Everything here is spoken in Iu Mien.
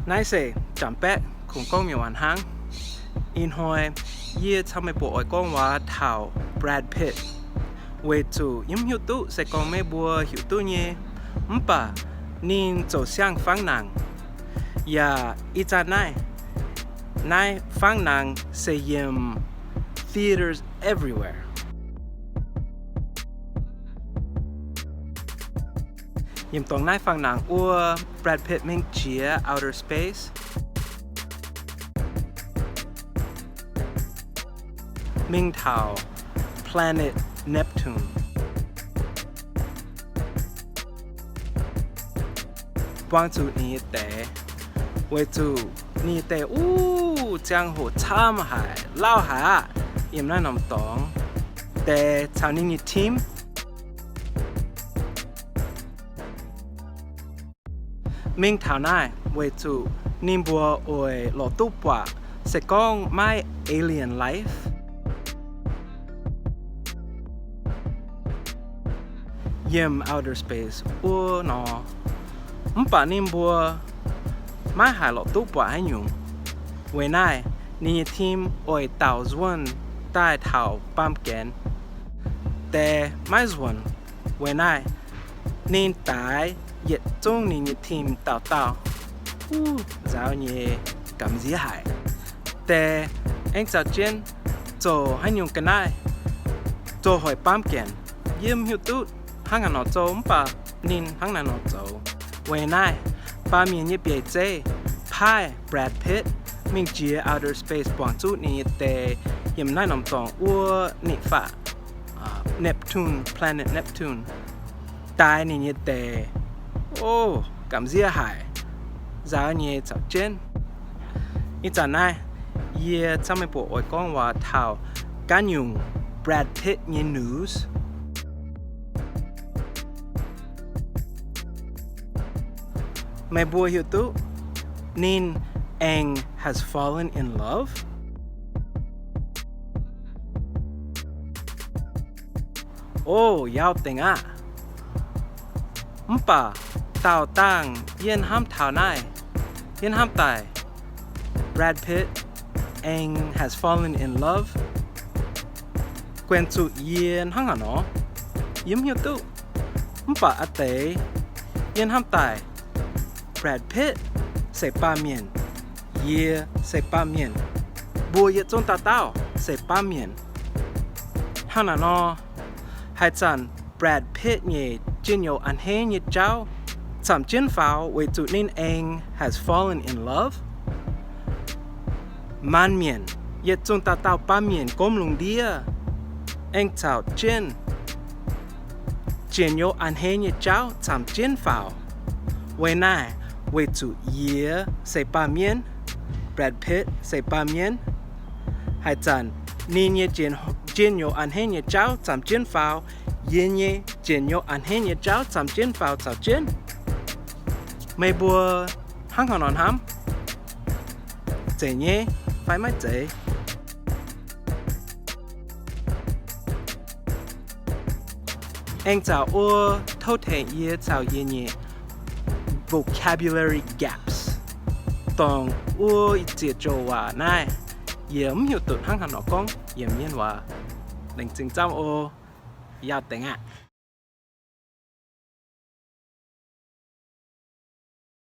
Naaiv se janx-baeqv kungx gorngv mienh waac hnangv. Ih hnoi yie caux meih mbuo oix gorngv waac taux Brad Pitt, weic zuqc yie mv hiuv duqv se gorngv meih mbuo heuc duqv nyei, mv baac ninh zoux siang-fangv nangc. Yaac ih zanc naaiv, naaiv fangv nangc se yiem theaters everywhere. Yiem dorngx naaiv fangv nangc wuov, Brad Pitt mingh jiex outer space, mingh taux planet Neptune, buangh zuqc ninh nyei deix, weic zuqc ninh nyei deix wuov ziangh hoc camv haic, lauh haic aqv. Yiem naaiv norm dorngx deix caux ninh nyei team mingh taux naaiv weic zuqc ninh mbuo oix lorz duqv buatc se gorngv maiv alien life yiem outer space wuov nor. Mv baac ninh mbuo maiv haih lorz duqv buatc haaix nyungc. Weic naaiv ninh nyei team oix daaux nzuonx daaih taux baamh gen deix maiv nzuonx. Weic naaiv ninh daix yietc zungv ninh nyei team dauh dauh, wuov nzaaux nyei gamh nziex haic, deix aengx caux jienv zoux haaix nyungc ga'naaiv, zoux hoic baamh gen. Yie mv hiuv duqv hnangv haaix nor zoux, mv baac ninh hnangv naaiv nor zoux. Weic naaiv baamh mienh nyei bieic zeiv paaiv Brad Pitt mingh jiex outer space buangh zuqc ninh nyei deix yiem naaiv norm dorngx wuov ni-fac, Neptune, planet Neptune, daix ninh nyei deix. O, gamh nziex haic, nzaaux nyei caux jienv. Ih zanc naaiv yie caux meih mbuo oix gorngv waac taux ganh nyungc Brad Pitt nyei news. Meih mbuo hiuv duqv ninh aengx has fallen in love? O, yauv dengx aqv. Mv baac daauh dangh yie hnamv taux naaiv, yie hnamv daaih Brad Pitt aengx has fallen in love, guenx zuqc yie hnangv haaix nor, yie mv hiuv duqv. Mv baac a'deix yie hnamv daaih Brad Pitt se baamh mienh, yie se baamh mienh, mbuo yietc zungv dauh dauh se baamh mienh. Hnangv naaiv nor, haaix zanc Brad Pitt nyei njien-youh a'hneiv nyei jauv camv jienv faaux weic zuqc ninh aengx has fallen in love. Maanc mienh, yietc zungv dauh dauh baamh mienh gormx lungh ndiev, aengx caux jienv njien-youh a'hneiv nyei jauv camv jienv faaux. Weic naaiv, weic zuqc yie se baamh mienh, Brad Pitt se baamh mienh, haaix zanc ninh nyei njien-youh a'hneiv nyei jauv camv jienv faaux, yie nyei njien-youh a'hneiv nyei jauv camv jienv faaux caux jienv. Meih mbuo hnangv haaix nor hnamv? Zeiz nyei fai maiv zeiz? Aengx caux wuov tov tengx yie caux yie nyei vocabulary gaps, dongh wuov ih ziex joux waac naaiv yie mv hiuv duqv hnangv haaix nor gorngv yiem mienh waac. Laengz zingh camv oc. Yauv dengx aqv.